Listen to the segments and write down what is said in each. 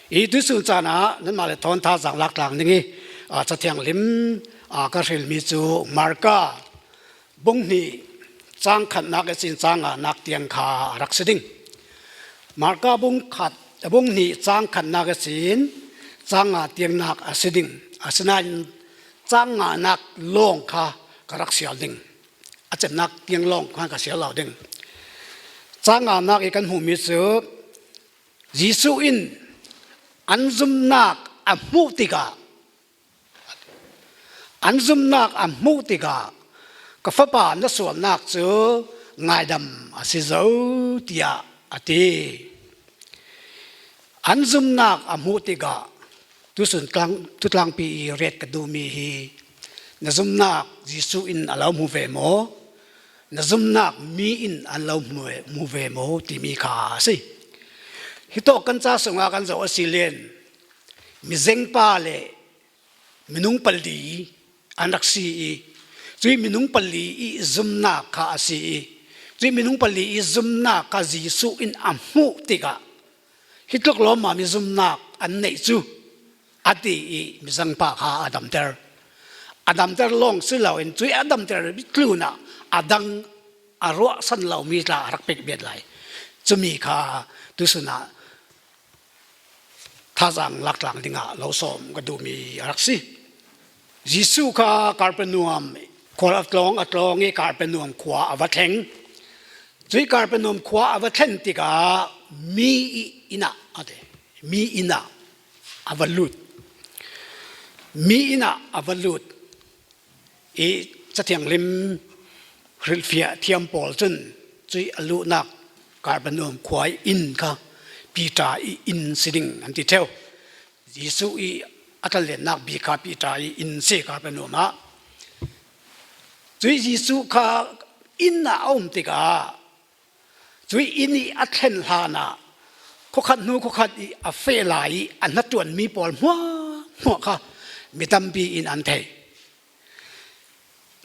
I tuisun caan ah nanmah le thawn thazaang lak tlang ding i cathiang lim ka hrilmi cu Marka bunghnih caang khatnak i cin caang ah nak tiang kha a rak si ding. Marka bung khat bung hnih caang khatnak i cin caang nga tiangnak a si ding. Asinain caang nganak lawng kha ka rak sial ding. A cemnak tiang lawng kha ka sial lo ding. Caang nganak i kan hmuhmi cu Jesuh in an zumnak a hmuh tikah an zumnak a hmuh tikah ka fapa na sualnak cu ngaidam a si zo tiah a ti. An zumnak a hmuh tikah tusun tlang tutlangpi i ret ka duhmi hi na zumnak Jesuh in a lo hmu ve maw? Na zumnak mi in an lo hmu ve maw timi kha a si. Hi tawk kan ca sungah kan zoh a si len mizengpa le minung pali an rak si i cui minung pali i zumnak kha a si i cui minung pali i zumnak kha Jesuh in a hmuh tikah hi tluk lawmmam i zumnak an neih cu a ti i mizangpa kha a damter. A damter lawng si loin cui a damter tlun ah a dang a ruahsan lomi tla a rak pek bet lai. Cumi kha tusun ah thazaang laktlang dingah lo sawm ka duhmi a rak si. Jesuh kha Karpenuam khual a tlawng a tlawng i Karpenuam khua a va thleng. Cui Karpenuam khua a va thlen tikah mi inn ah a ti. Mi inn ah a va lut. Mi inn ah a va lut i Cathianghlim hrilhfiah thiam pawl cun cui a luhnak Karpenuam khua i inn kha Peter i inn si ding an ti ṭheo. Jesuh i a tlalennak bik kha Peter i inn si Karpenuam ah. Cui Jesuh kha inn ah a um tikah Cui inn i a thlen hlan ah khuakhat hnu khuakhat i a feh lai i a hnatuanmi pawl hmuahhmuah kha mi tampi in an theih.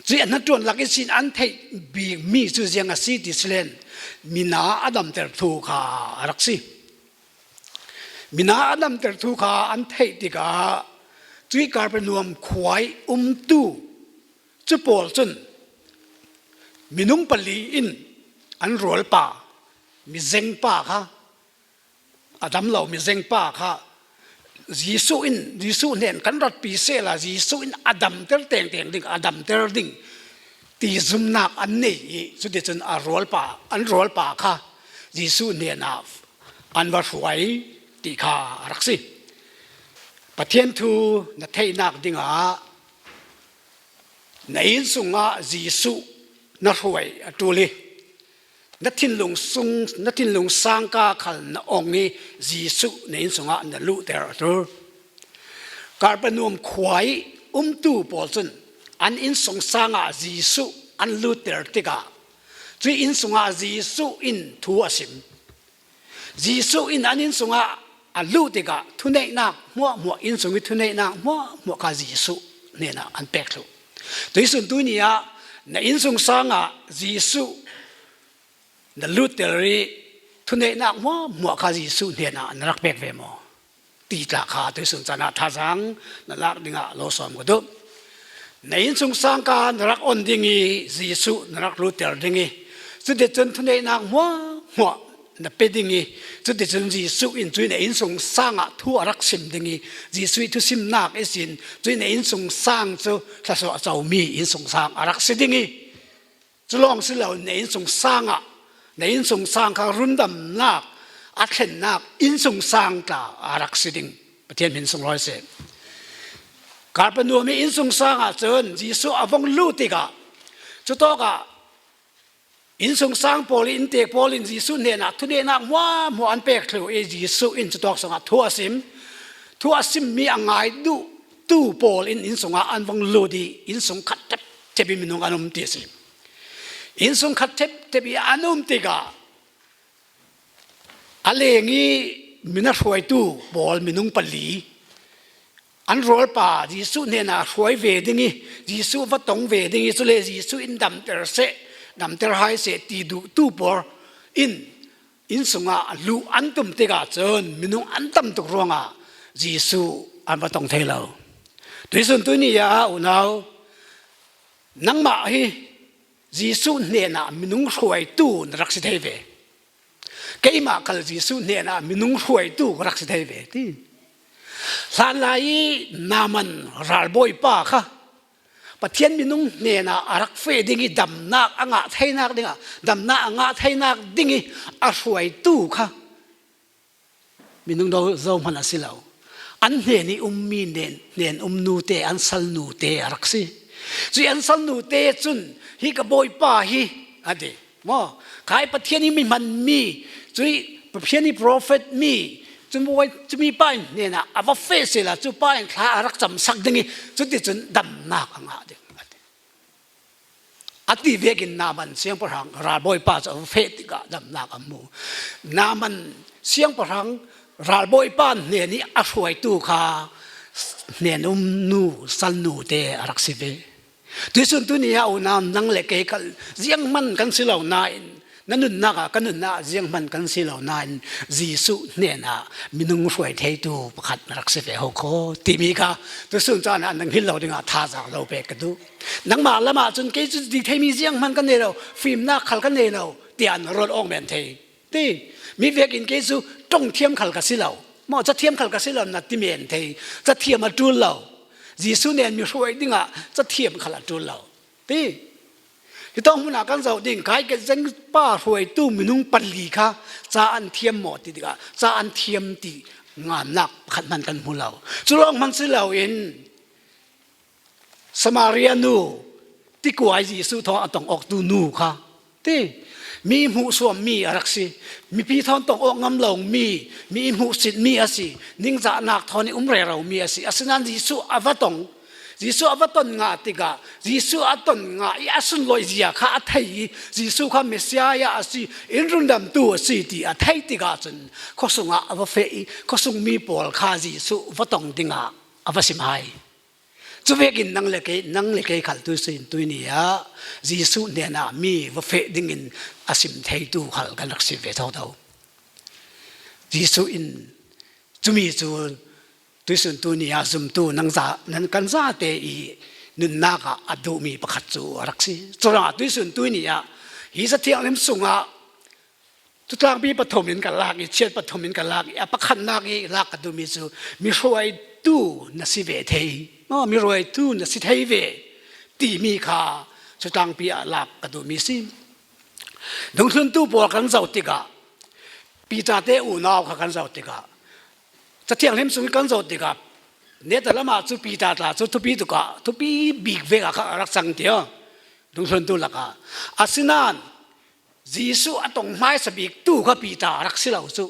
Cui a hnatuan lak i sin an theih bikmi cu ziang a si ti silen mina a damter thu kha a rak si. Mina a damter thu kha an theih tikah cui Karpenuam khua i umtu Cu pawl cun minung pali in an rualpa mizengpa kha a dam lo mizengpa kha Jesuh in Jesuh hnen kan ratpi sehla Jesuh in a damter tengteng ding a damter ding ti zumnak an nei i cuticun a rualpa an rualpa kha Jesuh hnen ah an va hruai ti kha a rak si. Pathian thu na theihnak dingah Na inn sungah Jesuh na hruai a ṭul i na thinlung sung na thinlung sangka khal na ong i Jesuh na inn sungah na luhter a ṭul. Karpanuam khua i umtu pawl cun an inn sung sang ah Jesuh an lutter tikah cui inn sungah Jesuh in thu a sim. Jesuh in an inn sungah a luh tikah thuneihnak hmuahhmuah inn sung i thuneihnak hmuahhmuah kha Jesuh hnenah an pek thlu. Tuisun tu ni ah na inn sung sang ah Jesuh na lut tel i thuneihnak hmuahhmuah kha Jesuh hnenah na rak pek ve maw? Ti tla kha tuisun caan ah thazaang na lak dingah lo sawm ka duh. Na innchung sangka na rak on ding i Jesuh na rak lutter ding i cuticun thuneihnak hmuahhmuah na pe ding i cuticun Jesuh in cui na innsung sang ah thu a rak sim ding i Jesuh i thusimnak i sin cui na innsung sang cu thlasawh a comi innsung sang a rak si ding i Cu lawng si lo na innsung sang ah na innsung sang kha rundamnak a thlennak innsung sang tla a rak si ding Pathian min sunglawi seh. Karpanuam i innsung sang ah cun Jesuh a vong luh tikah cu tawk ah innsung sang pawl i inntek pawl in Jesuh hnenah thunehnak hmuahhmuah an pek thlu i Jesuh in cu tawk sungah thu a sim. Thu a simmi a ngai duh tu pawl in innsung ah an vong lut i innsung khat tep ṭhep i minung an um ti a si. Innsung khat ṭhep i an um tikah a leng i min a hruaitu pawl minung pali an rawlpa Jesuh hnenah hruai ve ding i Jesuh va tong ve ding i cule Jesuh in damter seh damter hai seh ti duhtu pawl in. Inn sungah luh an tum tikah cun minung an tam tuk ruangah Jesuh an va tong thai lo. Tuisun tuni ah unau nangmah hi Jesuh hnen ah minung hruaitu na rak si thei ve. Keimah kal Jesuh hnen ah minung hruaitu ka rak si thei ve ti. Hlan lai i Naaman ralbawipa kha Pathian minung hnen ah a rak fe ding i damnak a ngah theinak dingah damnak a ngah theinak ding i a hruaitu kha minung do zo hmanh a si lo. An hnen i ummi nen hnen um nu te an sal nu te a rak si. Cui an sal nu te cun hi ka bawipa hi a ti. Maw kai Pathian i mi hman mi cui Pathian i prophet mi cumi pa in hnen ah a va fe sela cu pa in thla a rak cam sak ding i cuticun damnak a ngah ding a ti. A ti vekin Naaman siangpahrang ralbawipa cu a va feh tikah damnak a hmu. Naaman siangpahrang ralbawipa hnen i a hruaitu kha hnen um nu salnu te a rak si ve. Tuisun tuni ah unau nang le kei kal ziang hman kan si lo nain na nunnak ah ka nunnak ah ziang hman kan si lo nain Jesuh hnen ah minung hruai theitu pakhat na rak si ve ho kho timi kha tusun caan ah nang hil lo dingah thazaang lo pek ka duh. Nangmah lam ah cun kei cu di theimi ziang hman kan nei lo fimnak khal kan nei lo tiah na ruat awk men thei. Ti mi vek in kei cu tong thiam khal ka si lo. Maw cathiam khal ka si lo na ti men thei cathiam a ṭul lo. Jesuh nih mi hruai dingah cathiam khal a ṭul lo. Ti hi tong hmun ah kan zoh ding kai ke zeng pa hruaitu minung pali kha ca an thiam maw ti tikah ca an thiam ti ngamnak pakhat hmanh kan hmu lo. Cu lawng hmanh si loin Samaria nu tikuai Jesuh thawng a tong awktu nu kha ti mi hmuhsuam mi a rak si mipi thawng tong awk ngam lo mi mi hmuhsit mi a si ningzahnak thawng i um rero mi a si asinain Jesuh a va tong Jesuh a va ton nga tikah Jesuh a ton nga i a sunlawi zia kha a thei i Jesuh kha Messiah a si in rundamtu a si ti a thei tikah cun khuasung ah a va feh i khuasung mi pawl kha Jesuh va tong dingah a va sim hai Cu vekin nang le kei nang le kei khal tu sin tu ni ah Jesuh hnen ah mi va feh ding in a sim theitu khal kan rak si ve tho tho. Jesuh in cumi cu tuisun tu ni ah zumtu nang za nan kan za te i nunnak ah a duhmi pakhat cu a rak si. Curuangah tuisun tu ni ah hi zathianghlim sungah Cutlangpi pathum in ka lak i chiat pathum in ka lak i a pakhatnak i lak ka duhmi cu mi hruaitu na si ve thei maw mi hruaitu na si thei ve timi kha cutlangpi ah lak ka duhmi si. Dungthluntu pawl kan zoh tikah Peter te unau kha kan zoh tikah Cathiang hlim chung i kan zoh tikah Netherlands ah cu Peter tla cu thupi tukah thupi bik ve ah kha a rak cang tiah dungthluntu lakah asinain Jesuh a tong hmaisa bik tu kha Peter a rak si lo cu.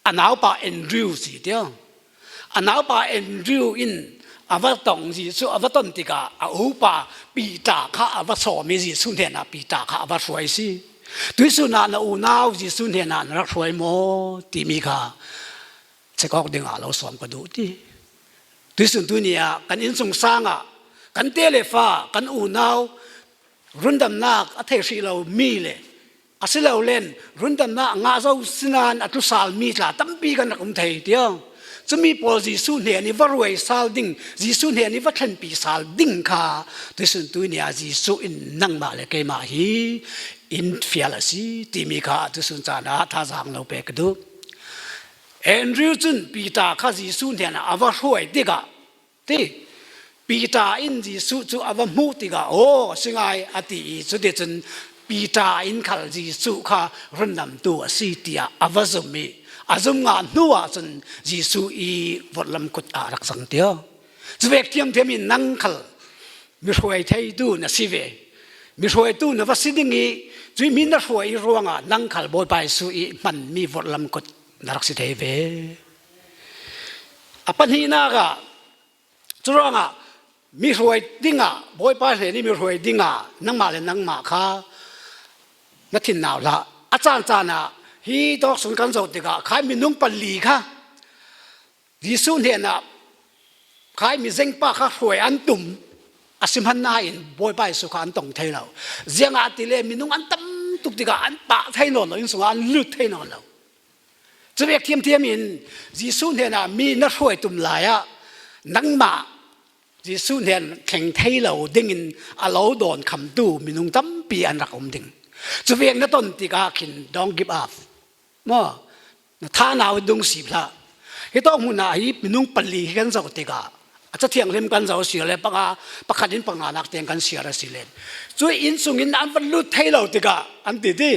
A naupa Andrew si tiang. A naupa Andrew in a va tong Jesuh a va ton tikah a upa Peter kha a va sawm i Jesuh hnenah Peter kha a va hruai si. Tuisun ah na unau Jesuh hnenah na rak hruai maw timi kha check awk dingah lo sawm ka duh ti. Tuisun tu ni ah kan innsung sang ah kan te le fa kan unau rundamnak a thei hrih lo mi le asilo len rundamnak a ngah zo sinain a tlusal mi tla tampi kan rak um thei tiang cumi pawl Jesuh hnen i va ruai sal ding Jesuh hnen i va thlenpi sal ding kha tuisun tu ni ah Jesuh in nangmah le keimah hi in fial a si timi kha tuisun caan ah thazaang lo pe ka duh Andrew cun Peter kha Jesuh hnen ah a va hruai tikah Ti Peter in Jesuh cu a va hmuh tikah aw a si ngai a ti i cuticun Peter in khal Jesuh kha rundamtu a si tiah a va zum i a zum nga hnu ah cun Jesuh i vorhlam kut ah rak cang tio. Cuvek thiamthiam in nang khal mi hruai theitu na si ve. Mi hruaitu na va si ding i cui mi na hruai ruangah nang khal Bawipa Jesuh i hmanmi vorhlam kut na rak si thei ve. A pahnihnak ah curuangah mi hruai dingah Bawipa hle nih mi hruai dingah nangmah le nangmah kha na thin nau hlah. A caan caan ah hi dawk sun kan zoh tikah khai minung pali kha Jesuh hnenah khai mizengpa kha hruai an tum a si hman nain Bawipa Jesuh kha an tong thei lo. Ziangah ti le minung an tam tuk tikah an pah thai nawn lo, inn chungah an lut thai nawn lo. Cu vek thiamthiam in Jesuh hnenah mi na hruai tum lai ah nangmah Jesuh hnen thleng thei lo dingin a lo dawn khamtu minung tampi an rak um ding. Cu vek na ton tikah khin don't give up. Maw na tha nau dung si hlah. Hi to hmun ah hi minung pali hi kan zoh tikah a cathianghlim kan zoh si le panga pakhat in panga nak tiang kan siar a si len. Cu inn chung in an va lut thei lo tikah an ti ti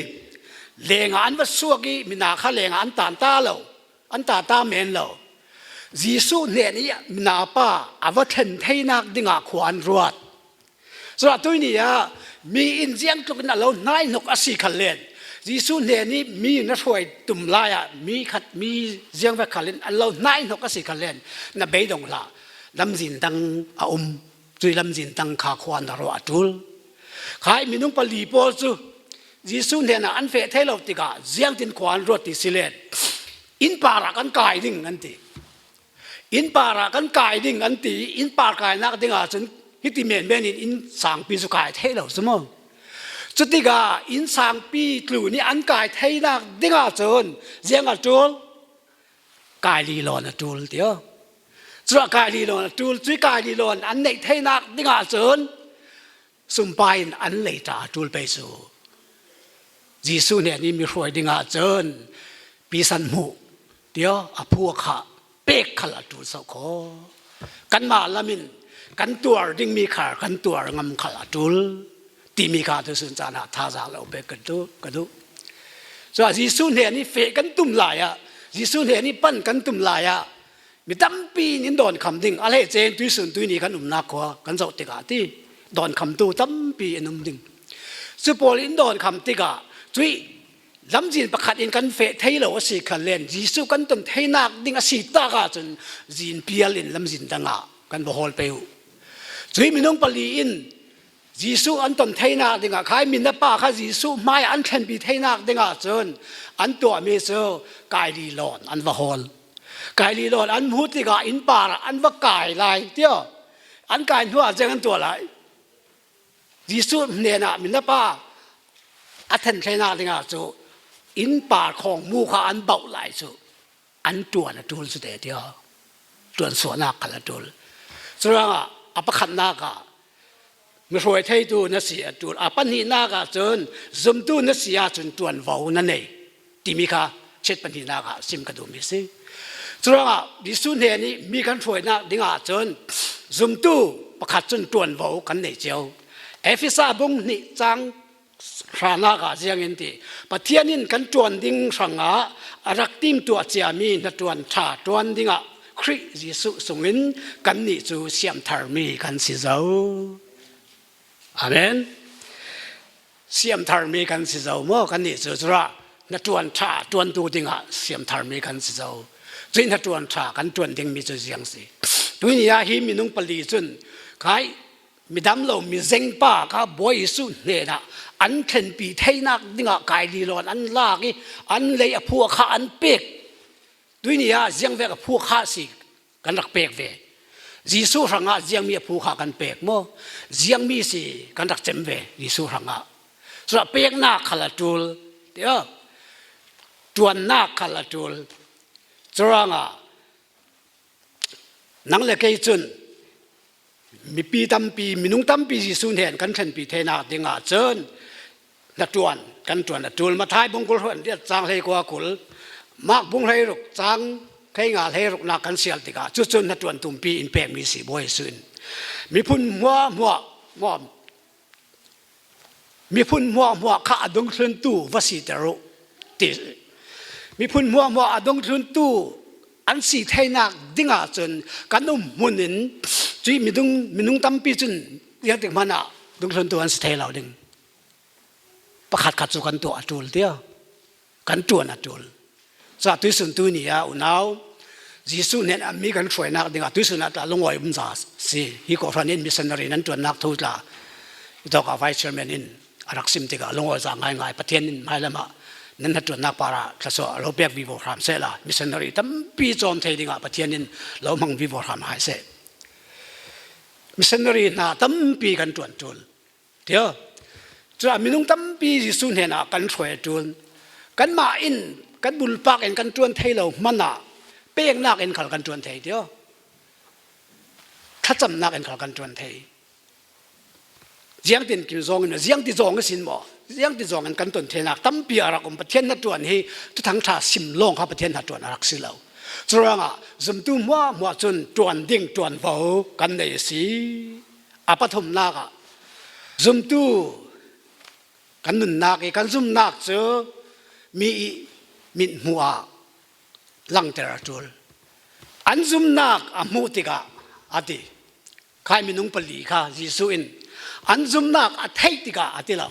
leng ah an va suak i mina kha leng ah an tan ta lo an ta ta men lo. Jesuh hnen i mina pa a va thlen theinak dingah khua an ruat. Cun tui ni ah mi inn ziang tluk in a lo hnai hnok a si khal len. Jesuh hnen i mi na hruai tum lai ah mi khat mi ziang ve khal in an lo hnai hnok a si khal len na beidong hlah. Lamzin dang a um. Cui lamzin dang kha khua na ruah a tul. Khai minung pali pawl cu Jesuh hnen ah an feh thei lo tikah ziang tin khua an ruat ti si len. Inn par ah kan kai ding an ti. Innpar ah kan kai ding an ti i innpar kainak ding ahcun hiti menmen in inn sangpi cu kai thei lo cu mu. Cutikah inn sangpi tlu nih an kai theinak ding ahcun ziang a ṭul? Kai lilawn a ṭul ti o. Cuah kai lilawn a ṭul. Cui kai lilawn an neih theinak ding ahcun sumpai in an leita a ṭul pei cu. Jesuh nih ni mi hruai ding ahcun pisan hmuh tio a phu a khah pek khal a ṭul so kho. Kanmah lam in kan tuar dingmi khar kan tuar ngam khal a ṭul timi kha tu sun caan ah thazaang lo pek kan duh ka duh. So Jesuh hnen i fe kan tum lai ah Jesuh hnen i pan kan tum lai ah mi tampi in dawn kham ding a hlei tuisun tuini kan umnak khua kan zoh tikah ti dawn khamtu tampi in um ding cu pawl in dawn kham tikah cui lamzin pakhat in kan feh thei lo a si khal len Jesuh kan ton theinak ding a si tak ahcun zin pial in lamzin dang ah kan va hawl pe u cui minung pali in Jesuh an ton theinak dingah khai min le pa kha Jesuh hmai an thlenpi theinak dingah cun an tuahmi cu kaili lawn an va hawl. Kaili lawn an hmuh tikah inn par ah an va kai lai tio. An kai hnu ah zeng an tuah lai. Jesuh hnen ah min le pa a then thleinak dingah cu inn par khong mu kha an bauh lai cu. An ṭuan a ṭul cu te tio. Ṭuan suahnak khal a ṭul. Curuangah a pakhatnak ah mihruai theitu na si a ṭul. A pahnihnak ah cun zumtu na si ahcun ṭuanvo na nei timi kha chiat pahnihnak ah sim ka duhmi si. Curuangah Jesuh hnen i mi kan hruainak ding ahcun zumtu pakhat cun ṭuanvo kan nei cio. Efesa bung hnih cang hranak ah ziang in ti Pathian in kan ṭuan ding hrangah a rak timtuah ciami hnaṭuan ṭha ṭuan dingah Khrih Jesuh sungin kannih cu siamtharmi kan si zo. Amen. Siamtharmi kan si zo maw kannih cu cura na ṭuan ṭha ṭuantu dingah siamtharmi kan si zo. Cui na ṭuan ṭha kan ṭuan dingmi cu ziang si. Tuni ah hi minung pali cun kai midam lo mizengpa kha Bawi Jesuh hnenah an thlenpi theinak dingah kai lilawn an lak i an lei a phua kha an pek tuini ah ziangvek a phu kha si kan rak pek ve Jesuh hrangah ziangmi a phu kha kan pek maw ziangmi si kan rak cem ve Jesuh hrangah cura peknak khal a tul tiah tuannak khal a tul curangah nang le kei cun mipi tampi minung tampi Jesuh hnen kan ṭhenpi thenak ding ah cun na ṭuan kan ṭuan a ṭul Mathai bung kul hruan riat cang hlei kua kul Mark bung hlei ruk cang hlei nga hlei ruk nak kan sial tikah cucun na ṭuan tumpi in pekmi si Bawi Jesuh in miphun hmuah hmuah hmuah Miphun hmuahhmuah kha a dungthluntu va siter u ti. Miphun hmuahhmuah a dungthluntu an si theinak ding ahcun kan um hmun in cui midung minung tampi cun iang tik hmanh ah dungthluntu an si thei lo ding. Pakhat khat cu kan tuah a ṭul tiah. Kan ṭuan a ṭul. Ca tuisun tu ni ah unau Jesuh nih an mi kan hruainak dingah tuisun ah tla lungawi um za si hi kawhhran in missionary nan ṭuannak thu tla itoka vice chairman in a rak sim tikah lungawi za ngaingai Pathian in hmailam ah nan ṭuannak para thlasua lo pek vivo hram seh la missionary tampi cawm thei dingah Pathian in lo hmang vivo hram hai seh missionary hna tampi kan ṭuan ṭul Tio. Cuah minung tampi Jesuh hnen ah kan hruai a ṭul. Kanmah in kan bulpak in kan ṭuan thei lo hmanh ah peknak in khal kan ṭuan thei tio. Thlacamnak in khal kan ṭuan thei. Ziang tin kim zong in ziang ti zong sin maw ziang ti zong in kan ton thenak tampi a rak um Pathian na ṭuan hi thuthang ṭha sim lawng kha Pathian na ṭuan a rak si lo. Curuangah zumtu hmuah hmuah cun ṭuan ding ṭuanvo kan nei a si. A pathumnak ah zumtu kan nunnak i kan zumnak cu mi i mithmuh ah langhter a ṭul. An zumnak a hmuh tikah a ti. Khai minung pali kha Jesuh in an zumnak a theih tikah a ti lo.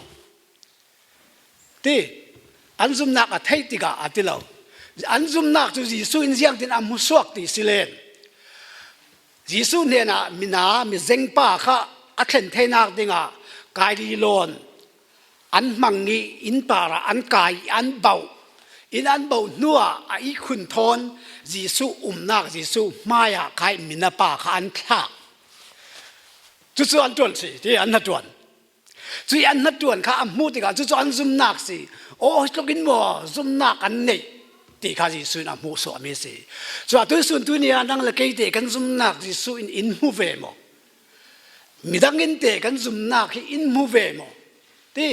Ti an zumnak a theih tikah a ti lo. An zumnak cu Jesuh in ziang tin a hmu suak ti si len. Jesuh hnenah mina mizengpa kha a thlen theinak dingah kaili lawn an hmang i innpar ah an kai i an bauh. Inn an bauh hnuah a ihkhun thawn Jesuh umnak Jesuh hmaiah khai mina pa kha an thlak. Cucu an ṭuan si ti an hna ṭuan. Cui an hnatuan kha a hmuh tikah cucu an zumnak si. Aw tluk in maw zumnak an neih ti kha Jesuh in a hmuh sawhmi a si. Cu ah tuisun tu ni ah nang le kei te kan zumnak Jesuh in in hmu ve maw? Midang in te kan zumnak hi in hmu ve maw? Ti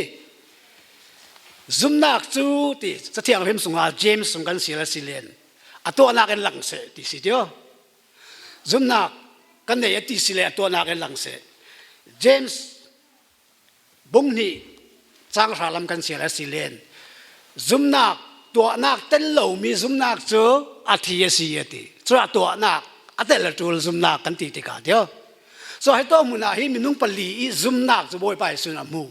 zumnak cu ti cathiang hrim sungah James sung kan sial a si len a tuahnak in lang seh ti si tio. Zumnak kan nei a ti si le a tuahnak in lang seh. James bung hnih canghra lam kan sial a si len. Zumnak tuahnak tel lomi zumnak cu a thi a si a ti. Cu a tuahnak a tel a ṭul zumnak kan ti tikah tio. So hi to hmun ah hi minung pali i zumnak cu Bawipa Jesuh a hmu.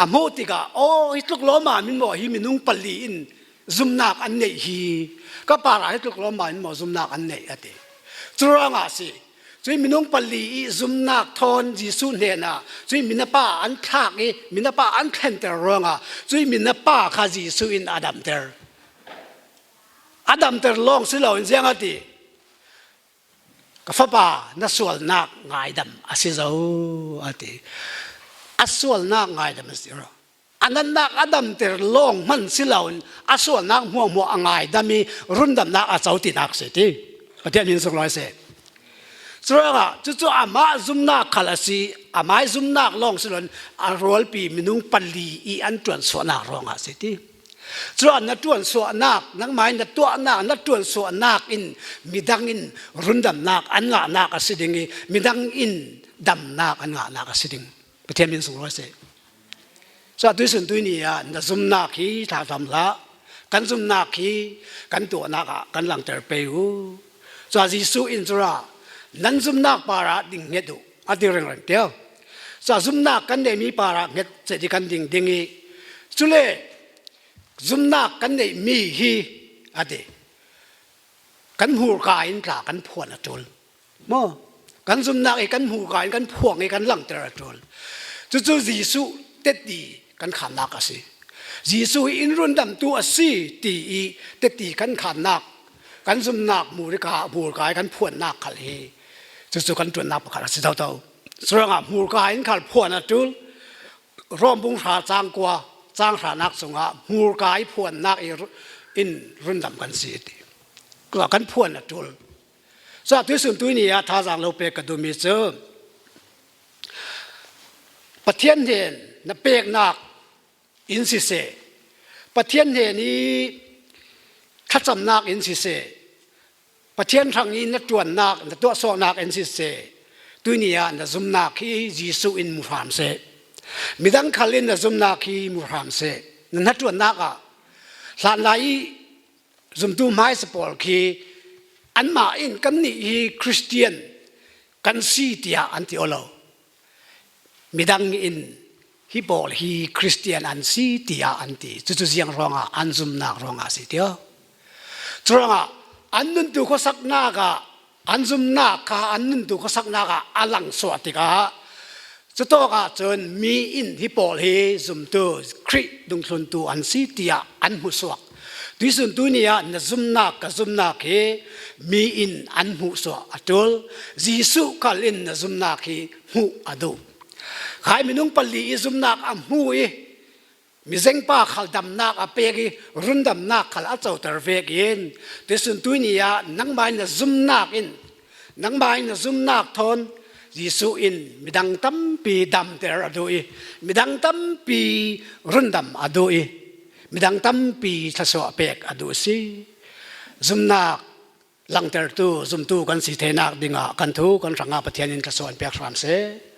A hmuh tikah aw hi tluk lawmmam in maw hi minung pali in zumnak an neih hi ka para hi tluk lawmmam in maw zumnak an neih a ti. Cu ruangah si cui minung pali i zumnak thawn Jesuh hnen ah cui minapa an thlak i minapa an thlenter ruangah cui minapa kha Jesuh in a damter. A damter lawng si loin ziang a ti Ka fapa, na sualnak ngaidam a si zo, a ti. A sualnak ngaidam a si ro. A nannak a damter lawng hmanh si loin a sualnak hmuahhmuah a ngaidam i rundamnak a co tinak si ti. Pathian min sunglawi seh. Curuangah cucu amah zumnak khal a si, amah zumnak lawng si loin a rualpi minung pali i an ṭuan suahnak ruangah si ti. Cuan na ṭuan suahnak, nangmah in na tuahnak, na ṭuan suahnak in midang in rundamnak an ngahnak a si ding i midang in damnak an ngahnak a si ding. Pathian min sunglawi seh. So tuisun tuini ah na zumnak hi thla hlam hlah. Kan zumnak hi kan tuahnak ah kan langhter pe u. So Jesuh in cura nan zumnak par ah ding nget u a ti ring teo. So zumnak kan neihmi par ah nget che kan ding ding i cule zumnak kan neihmi hi a ti kan hmurka in tla kan phuan a ṭul maw kan zumnak i kan hmurka in kan phuang i kan langhter a ṭul cucu Jesuh teti kan khannak a si Jesuh hi inn rundamtu a si ti i teti kan khannak kan zumnak murika hmurka i kan phuannak khal hi cucu kan ṭuannak pakhat a si toto curuangah hmurka in khal phuan a ṭul Rom bunghra cangkua canghranak cungah hmurka i phuannak in rundam kan si ti. Kan phuan a ṭul. So tuisun tuini ah thazaang lo pek ka duhmi cu Pathian hnen na peknak in siseh Pathian hnen i thlacamnak in siseh Pathian hrang i na ṭuannak na tuahsawhnak in siseh tuni ah na zumnak hi Jesuh in mu hram seh midang khal in na zumnak hi mu hram seh na hnaṭuannak ah hlan lai i zumtu hmaisa pawl khi anmah in kannih hi Christian kan si tiah an ti lo midang in hi pawl hi Christian an si tiah an ti cucu ziang ruangah an zumnak ruangah si tio curuangah an nuntu khuasaknak ah an zumnak kha an nuntu khuasaknak ah a lang suah tikah cutawk ah cun mi in hi pawl hi zumtu Khrih dungthluntu an si tiah an hmu suak tuisun tu ni ah na zumnak ka zumnak hi mi in an hmuh suah a tul Jesuh kal in na zumnak hi hmuh a duh. Khai minung pali i zumnak a hmu i mizengpa khal damnak a pek i rundamnak khal a coter vek in tisun tuini ah nangmah in na zumnak in nangmah in na zumnak thawn Jesuh in midang tampi damter a duh i midang tampi rundam a duh i midang tampi thluachuah pek a duh si zumnak langhtertu zumtu kan si thenak dingah kan thu kan hrangah Pathian in thluachuah in pek hram seh.